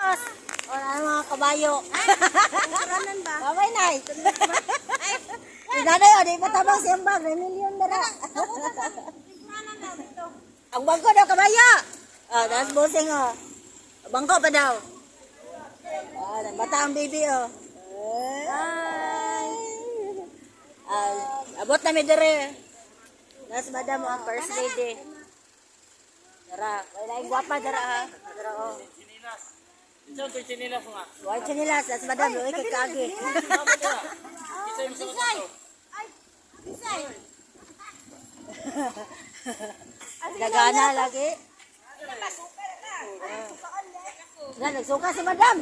Os. O, ano mga kabayo. Kuranan ba? Babay, Nay. Ay, nanay, o, di pa tabang si Ambag. May milyon na ra. Ang bangko daw, kabayo. O, das busing, o. Bangko pa daw. Ah, bata ang baby, o. Ay. Ah, abot na mi dire. Nas madam ang first lady. Dara, wala yung gwapa dara ha. Dara oh. Chinilas. Ito yung chinilas nga. Wala chinilas, nas madam, uy kay kaagi. Isa yung suot ito. Ay, Bisay. Nagana lagi. Na, nagsuka si madam.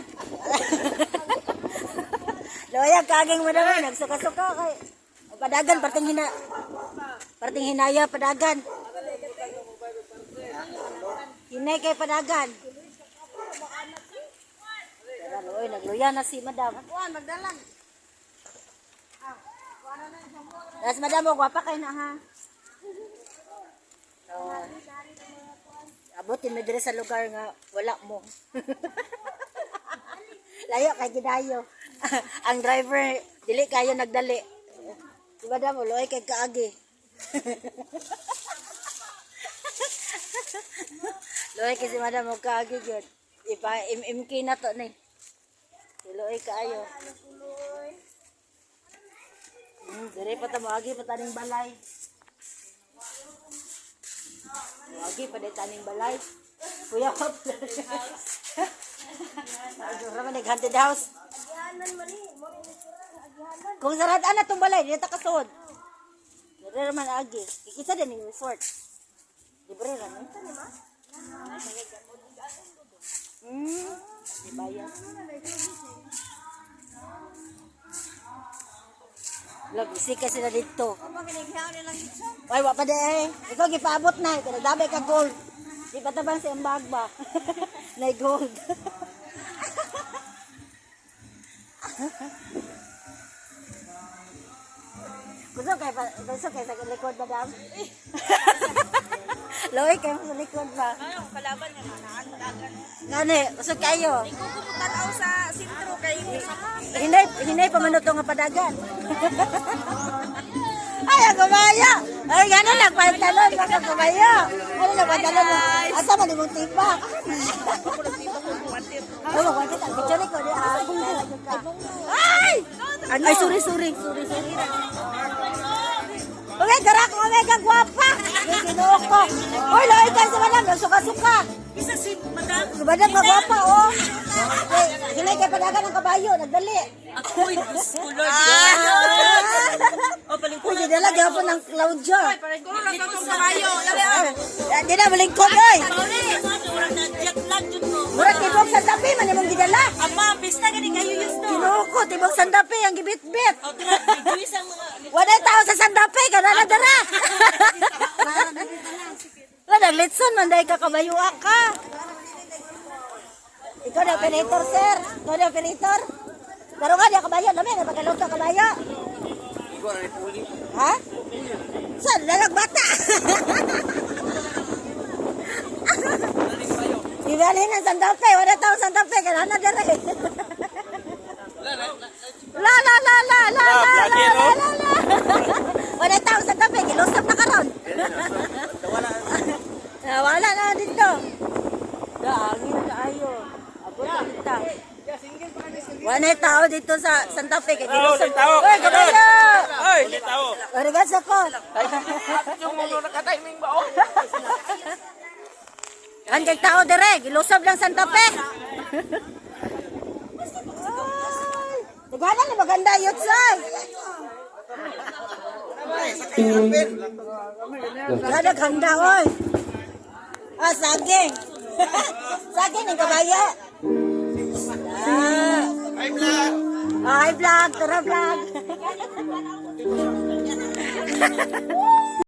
Loya kaging madam, eh, nagsuka-suka kay padagan parting hina parting hinaya padagan. Hinay kay padagan. Tara, oy, nagluya na si madam. Kuan, magdalag. Tas madam, oh, gwapa kay na ha. Oh. Abutin mo dire sa lugar nga wala mo. Layo kay gidayo. Ang driver dili kayo nagdali. Si madam, uloy kay kaagi. Loy kay si madam og kaagi gyud. Ipa MMK na to ni. Luoy kaayo. Dire pa ta moagi pa taning balay. Moagi pa day taning balay. Kuya ko. Ay, man haunted house. Agihanan man ni, mo ni agihanan. Kung sarad ana tong balay, di ta kasod. Dire man agi. Ikisa din ning resort. Libre ra ni. Di bayar. Lagi ka sila dito. Ako ginighaw nilang gitsa. Ay, wa pa di eh. Ikaw gipaabot na. Kaya nagdabay ka gold. Di pa tabang si ambag ba? Nay gold. Gusto kay pa, gusto kay sa likod, madam. Loy kay sa likod ba? Ano, kalaban nga naan dagan. Ngani, gusto kayo. Ikaw ko tanaw sa sentro kay Hinay, hinay pa man to nga padagan. Ay, ang kumaya! Ay, gano'n nagpantalon, baka kumaya. Ano nagpantalon? Asa man imong tipak? Oh, magpantit. Ang picture ko, di ah. Ay! Ay, sorry, sorry. Sorry, sorry. Okay, dara ko, omega, gwapa! Ay, ginoo ko. Uy, loy kayo sa madam, nagsuka-suka. Isa si madam. Madam, kagwapa, oh. Ay, hinay kay padagan ng kabayo, nagdali. Ako'y Diyos ko, Lord. Oh, Uy, gidala gyapon ng Claudia. Palingkuro lang itong kabayo. Dali ah. Eh, di na malingkod oy. Sorry. Murag na jet lag jud ko. Murag tibok sa tapi man imong gidala. Ama, bista gani kayo yus no. Ginoo ko tibok sandapi ang gibitbit. Oh, tara, rejoice ang mga Walay tao sa sandapi kana na dara. Wala naglitson man dai ka kabayua ka. Ikaw na operator, sir. Ikaw na operator. Pero nga di kabayo, lami na pagkaluto kabayo. Ha? Saan? Dalag bata. Ibalhin ang Santa Fe. Wala taong Santa Fe. Kailangan na dere. La la la la la la la la la la. Wala taong Santa Fe. Gilusap na karon. Ah, wala na dito. Daangin kaayo. Abot na kita. Wala na tao dito sa Santa Fe. Kay gilusap. tao. Uy, kabayo! Ay, hindi tao. Origas ako. Yung ulo nakatiming ba? Oh? Ang kay tao dire, gilusab lang Santa Fe. Ay, Nagana na maganda yun, sir. Wala ganda, oy. Ah, saging. Saging ng kabayo. Ah. Hi, vlog! Hi, vlog. Tara, vlog.